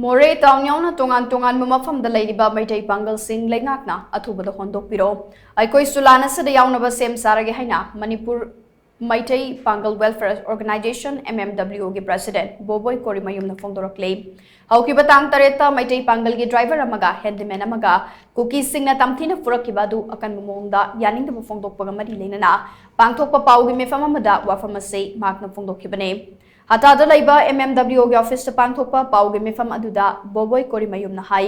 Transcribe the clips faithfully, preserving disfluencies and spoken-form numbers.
ꯃꯣꯔꯦ ꯇꯥꯎꯟ ꯌꯥꯎꯅ ꯇꯣꯉꯥꯟ ꯇꯣꯉꯥꯟꯕ ꯃꯐꯝꯗ ꯂꯩꯔꯤꯕ ꯃꯩꯇꯩ ꯄꯥꯡꯒꯜꯁꯤꯡ ꯂꯩꯉꯥꯛꯅ ꯑꯊꯨꯕꯗ ꯍꯣꯟꯗꯣꯛꯄꯤꯔꯣ꯫ ꯑꯩꯈꯣꯏꯁꯨ ꯂꯥꯟ ꯑꯁꯤꯗ ꯌꯥꯎꯅꯕ ꯁꯦꯝ ꯁꯥꯔꯒꯦ ꯍꯥꯏꯅ ꯃꯅꯤꯄꯨꯔ ꯃꯩꯇꯩ ꯄꯥꯡꯒꯜ ꯋꯦꯜꯐꯤꯌꯔ ꯑꯣꯔꯒꯅꯥꯏꯖꯦꯁꯟ, ꯑꯦꯝ ꯑꯦꯝ ꯗꯕ꯭ꯂꯤꯌꯨ, ꯒꯤ ꯄ꯭ꯔꯁꯤꯗꯦꯟꯠ ꯕꯣꯕꯣꯏ ꯀꯣꯔꯤꯃꯌꯨꯝꯅ ꯐꯣꯡꯗꯣꯔꯛꯂꯤ꯫ ꯍꯧꯈꯤꯕ ꯇꯥꯡ ꯇꯔꯦꯠꯇ ꯃꯩꯇꯩ ꯄꯥꯡꯒꯜꯒꯤ ꯗ꯭ꯔꯥꯏꯚꯔ ꯑꯃꯒ ꯍꯦꯟꯗꯤꯃꯦꯟ ꯑꯃꯒ ꯀꯨꯀꯤꯁꯤꯡꯅ ꯇꯝꯊꯤꯅ ꯐꯨꯔꯛꯈꯤꯕ ꯑꯗꯨ ꯑꯀꯟꯕ ꯃꯑꯣꯡꯗ ꯌꯥꯅꯤꯡꯗꯕ ꯐꯣꯡꯗꯣꯛꯄꯒ ꯃꯔꯤ ꯂꯩꯅꯅ ꯄꯥꯡꯊꯣꯛꯄ ꯄꯥꯎꯒꯤ ꯃꯤꯐꯝ ꯑꯃꯗ ꯋꯥꯐꯝ ꯑꯁꯤ ꯃꯍꯥꯛꯅ ꯐꯣꯡꯗꯣꯛꯈꯤꯕꯅꯤ꯫ ꯍꯇꯥꯗ ꯂꯩꯕ ꯑꯦꯝ ꯑꯦꯝ ꯗꯕ꯭ꯂꯤꯌꯨꯒꯤ ꯑꯣꯐꯤꯁꯇ ꯄꯥꯡꯊꯣꯛꯄ ꯄꯥꯎꯒꯤ ꯃꯤꯐꯝ ꯑꯗꯨꯗ ꯕꯣꯕꯣꯏ ꯀꯣꯔꯤꯃꯌꯨꯝꯅ ꯍꯥꯏ,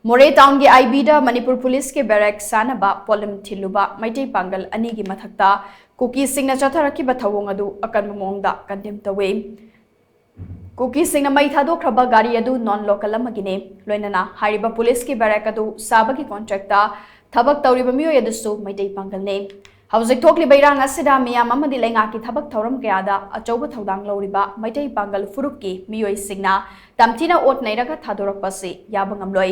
ꯃꯣꯔꯦ ꯇꯥꯎꯟꯒꯤ ꯑꯥꯏ ꯕꯤꯗ ꯃꯅꯤꯄꯨꯔ ꯄꯨꯂꯤꯁꯀꯤ ꯕꯦꯔꯦꯛ ꯁꯥꯅꯕ ꯄꯣꯠꯂꯨꯝ ꯊꯤꯜꯂꯨꯕ ꯃꯩꯇꯩ ꯄꯥꯡꯒꯜ ꯑꯅꯤꯒꯤ ꯃꯊꯛꯇ ꯀꯨꯀꯤꯁꯤꯡꯅ ꯆꯠꯊꯔꯛꯈꯤꯕ ꯊꯧꯑꯣꯡ ꯑꯗꯨ ꯑꯀꯟꯕ ꯃꯑꯣꯡꯗ ꯀꯟꯗꯦꯝ ꯇꯧꯏ꯫ ꯀꯨꯀꯤꯁꯤꯡꯅ ꯃꯩ ꯊꯥꯗꯣꯛꯈ꯭ꯔꯕ ꯒꯥꯔꯤ ꯑꯗꯨ ꯅꯣꯟ ꯂꯣꯀꯦꯜ ꯑꯃꯒꯤꯅꯤ꯫ ꯂꯣꯏꯅꯅ ꯍꯥꯏꯔꯤꯕ ꯄꯨꯂꯤꯁꯀꯤ ꯕꯦꯔꯦꯛ ꯑꯗꯨ ꯁꯥꯕꯒꯤ ꯀꯣꯟꯇ꯭ꯔꯦꯛꯇ ꯊꯕꯛ ꯇꯧꯔꯤꯕ ꯃꯤꯑꯣꯏ ꯑꯗꯨꯁꯨ ꯃꯩꯇꯩ ꯄꯥꯡꯒꯜꯅꯤ꯫ ꯍꯧꯖꯤꯛ ꯊꯣꯛꯂꯤꯕ ꯏꯔꯥꯡ ꯑꯁꯤꯗ ꯃꯤꯌꯥꯝ ꯑꯃꯗꯤ ꯂꯩꯉꯥꯛꯀꯤ ꯊꯕꯛ ꯊꯧꯔꯝ ꯀꯌꯥꯗ ꯑꯆꯧꯕ ꯊꯧꯗꯥꯡ ꯂꯧꯔꯤꯕ ꯃꯩꯇꯩ ꯄꯥꯡꯒꯜ ꯐꯨꯔꯨꯞꯀꯤ ꯃꯤꯑꯣꯏꯁꯤꯡꯅ ꯇꯝꯊꯤꯅ ꯑꯣꯠ ꯅꯩꯔꯒ ꯊꯥꯗꯣꯔꯛꯄ ꯑꯁꯤ ꯌꯥꯕ ꯉꯝꯂꯣꯏ꯫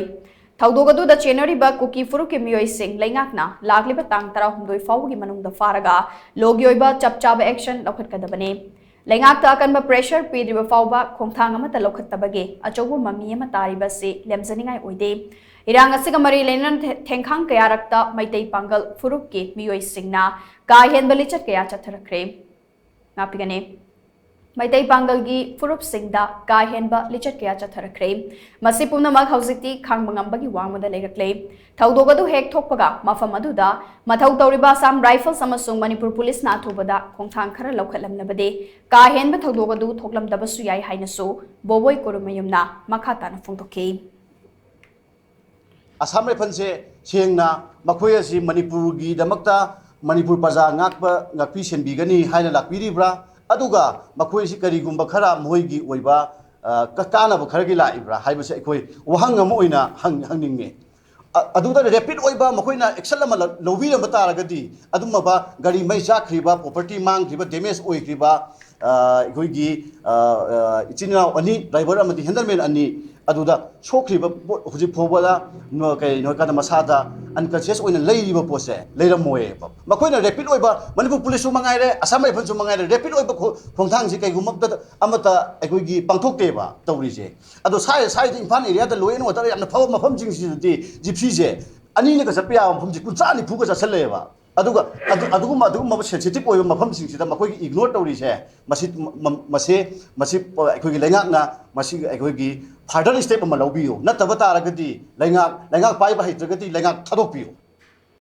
ꯊꯧꯗꯣꯛ ꯑꯗꯨꯗ ꯆꯦꯟꯅꯔꯤꯕ ꯀꯨꯀꯤ ꯐꯨꯔꯨꯞꯀꯤ ꯃꯤꯑꯣꯏꯁꯤꯡ ꯂꯩꯉꯥꯛꯅ ꯂꯥꯛꯂꯤꯕ ꯇꯥꯡ ꯇꯔꯥꯍꯨꯝꯗꯣꯏ ꯐꯥꯎꯕꯒꯤ ꯃꯅꯨꯡꯗ ꯐꯥꯔꯒ ꯂꯣꯒꯤ ꯑꯣꯏꯕ ꯆꯞ ꯆꯥꯕ ꯑꯦꯛꯁꯟ ꯂꯧꯈꯠꯀꯗꯕꯅꯤ꯫ ꯂꯩꯉꯥꯛꯇ ꯑꯀꯟꯕ ꯄ꯭ꯔꯦꯁꯔ ꯄꯤꯗ꯭ꯔꯤꯕ ꯐꯥꯎꯕ ꯈꯣꯡꯊꯥꯡ ꯑꯃꯠꯇ ꯂꯧꯈꯠꯇꯕꯒꯤ ꯑꯆꯧꯕ ꯃꯃꯤ ꯑꯃ ꯇꯥꯔꯤꯕ ꯑꯁꯤ ꯂꯦꯝꯖꯅꯤꯡꯉꯥꯏ ꯑꯣꯏꯗꯦ꯫ ꯏꯔꯥꯡ ꯑꯁꯤꯒ ꯃꯔꯤ ꯂꯩꯅꯅ ꯊꯦ-, ꯊꯦꯡꯈꯥꯡ ꯀꯌꯥꯔꯛꯇ ꯃꯩꯇꯩ ꯄꯥꯡꯒꯜ ꯐꯨꯔꯨꯞꯀꯤ ꯃꯤꯑꯣꯏꯁꯤꯡꯅ ꯀꯥ ꯍꯦꯟꯕ ꯂꯤꯆꯠ ꯀꯌꯥ ꯆꯠꯊꯔꯛꯈ꯭ꯔꯦ꯫ ꯉꯥꯛꯄꯤꯒꯅꯤ꯫ ꯃꯩꯇꯩ ꯄꯥꯡꯒꯜꯒꯤ ꯐꯨꯔꯨꯞꯁꯤꯡꯗ ꯀꯥ ꯍꯦꯟꯕ ꯂꯤꯆꯠ ꯀꯌꯥ ꯆꯠꯊꯔꯛꯈ꯭ꯔꯦ꯫ ꯃꯁꯤ ꯄꯨꯝꯅꯃꯛ ꯍꯧꯖꯤꯛꯇꯤ ꯈꯥꯡꯕ ꯉꯝꯕꯒꯤ ꯋꯥꯡꯃꯗ ꯂꯩꯔꯛꯂꯦ꯫ ꯊꯧꯗꯣꯛ ꯑꯗꯨ ꯍꯦꯛ ꯊꯣꯛꯄꯒ ꯃꯐꯝ ꯑꯗꯨꯗ ꯃꯊꯧ ꯇꯧꯔꯤꯕ ꯑꯁꯥꯝ ꯔꯥꯏꯐꯜꯁ ꯑꯃꯁꯨꯡ ꯃꯅꯤꯄꯨꯔ ꯄꯨꯂꯤꯁꯅ ꯑꯊꯨꯕꯗ ꯈꯣꯡꯊꯥꯡ ꯈꯔ ꯂꯧꯈꯠꯂꯝꯂꯕꯗꯤ ꯀꯥ ꯍꯦꯟꯕ ꯊꯧꯗꯣꯛ ꯑꯗꯨ ꯊꯣꯛꯂꯝꯗꯕꯁꯨ ꯌꯥꯏ ꯍꯥꯏꯅꯁꯨ ꯕꯣꯕꯣꯏ ꯀꯣꯔꯨꯃꯌꯨꯝꯅ ꯃꯈꯥ ꯇꯥꯅ ꯐꯣꯡꯗꯣꯛꯈꯤ꯫ ꯑꯁꯥꯝ ꯔꯥꯏꯐꯜꯁꯦ ꯁꯦꯡꯅ ꯃꯈꯣꯏ ꯑꯁꯤ ꯃꯅꯤꯄꯨꯔꯒꯤꯗꯃꯛꯇ ꯃꯅꯤꯄꯨꯔ ꯄ꯭ꯔꯖꯥ ꯉꯥꯛꯄ, ꯉꯥꯛꯄꯤ ꯁꯦꯟꯕꯤꯒꯅꯤ ꯍꯥꯏꯅ ꯂꯥꯛꯄꯤꯔꯤꯕ꯭ꯔꯥ? ꯑꯗꯨꯒ ꯃꯈꯣꯏ ꯑꯁꯤ ꯀꯔꯤꯒꯨꯝꯕ ꯈꯔ ꯃꯈꯣꯏꯒꯤ ꯑꯣꯏꯕ, ꯑ, ꯀ-, ꯀꯥꯟꯅꯕ ꯈꯔꯒꯤ ꯂꯥꯛꯏꯕ꯭ꯔꯥ ꯍꯥꯏꯕꯁꯦ ꯑꯩꯈꯣꯏ ꯋꯥꯍꯪ ꯑꯃ ꯑꯣꯏꯅ ꯍꯪ-, ꯍꯪꯅꯤꯡꯉꯦ꯫ ꯑ-, ꯑꯗꯨꯗ ꯔꯦꯄꯤꯗ ꯑꯣꯏꯕ ꯃꯈꯣꯏꯅ ꯑꯦꯛꯁꯟ ꯑꯃ ꯂ-, ꯂꯧꯕꯤꯔꯝꯕ ꯇꯥꯔꯒꯗꯤ ꯑꯗꯨꯝꯃꯕ ꯒꯥꯔꯤ ꯃꯩ ꯆꯥꯛꯈ꯭ꯔꯤꯕ, ꯄ꯭ꯔꯣꯄꯔꯇꯤ ꯃꯥꯡꯈ꯭ꯔꯤꯕ, ꯗꯦꯃꯦꯖ ꯑꯣꯏꯈ꯭ꯔꯤꯕ, ꯑ, ꯑꯩꯈꯣꯏꯒꯤ, ꯑ, ꯑ, ꯏꯆꯤꯟ ꯏꯅꯥꯎ ꯑꯅꯤ, ꯗ꯭ꯔꯥꯏꯚꯔ ꯑꯃꯗꯤ ꯍꯦꯟꯗꯜꯃꯦꯟ ꯑꯅꯤ, ꯑꯗꯨꯗ ꯁꯣꯛꯈ꯭ꯔꯤꯕ ꯄꯣꯠ ꯍꯧꯖꯤꯛ ꯐꯥꯎꯕꯗ ꯅ-, ꯀꯩꯅꯣ ꯍꯥꯏꯀꯥꯟꯗ ꯃꯁꯥꯗ unconscious ꯑꯣꯏꯅ ꯂꯩꯔꯤꯕ ꯄꯣꯠꯁꯦ ꯂꯩꯔꯝꯃꯣꯏꯕ꯫ ꯃꯈꯣꯏꯅ rapid ꯑꯣꯏꯕ, ꯃꯅꯤꯄꯨꯔ ꯄꯨꯂꯤꯁꯁꯨ ꯃꯉꯥꯏꯔꯦ, ꯑꯁꯥꯝ ꯔꯥꯏꯐꯜꯁꯨ ꯃꯉꯥꯏꯔꯦ, rapid ꯑꯣꯏꯕ ꯈꯣ-, ꯈꯣꯡꯊꯥꯡꯁꯤ ꯀꯩꯒꯨꯝꯕ ꯑꯃꯠꯇ, ꯑꯃꯠꯇ ꯑꯩꯈꯣꯏꯒꯤ ꯄꯥꯡꯊꯣꯛꯇꯦꯕ ꯇꯧꯔꯤꯁꯦ꯫ ꯑꯗꯣ ꯁꯥꯏ-, ꯁꯥꯏꯗ Imphal area the law and order ꯌꯥꯝꯅ ꯐꯕ ꯃꯐꯝꯁꯤꯡꯁꯤꯗꯗꯤ ꯖꯤꯞꯁꯤꯁꯦ ꯑꯅꯤꯅꯒ ꯆꯠꯄ ꯌꯥꯕ ꯃꯐꯝꯁꯤ ꯀꯨꯟꯊ꯭ꯔꯥ ꯅꯤꯐꯨꯒ ꯆꯠꯁꯜꯂꯛꯑꯦꯕ꯫ ꯑꯗꯨꯒ ꯑꯗꯨ-, ꯑꯗꯨꯒꯨꯝꯕ, ꯑꯗꯨꯒꯨꯝꯕ sensitive ꯑꯣꯏꯕ ꯃꯐꯝꯁꯤꯡꯁꯤꯗ ꯃꯈꯣꯏꯒꯤ ignore ꯇꯧꯔꯤꯁꯦ, ꯃꯁꯤ, ꯃ-, ꯃ-, ꯃꯁꯦ, ꯃꯁꯤ ꯑꯩꯈꯣꯏꯒꯤ ꯂꯩꯉꯥꯛꯅ ꯃꯁꯤ ꯑꯩꯈꯣꯏꯒꯤ further step ꯑꯃ ꯂꯧꯕꯤꯌꯨ꯫ ꯅꯠꯇꯕ ꯇꯥꯔꯒꯗꯤ ꯂꯩꯉꯥꯛ, ꯂꯩꯉꯥꯛ ꯄꯥꯏꯕ ꯍꯩꯇ꯭ꯔꯒꯗꯤ ꯂꯩꯉꯥꯛ ꯊꯥꯗꯣꯛꯄꯤꯌꯨ꯫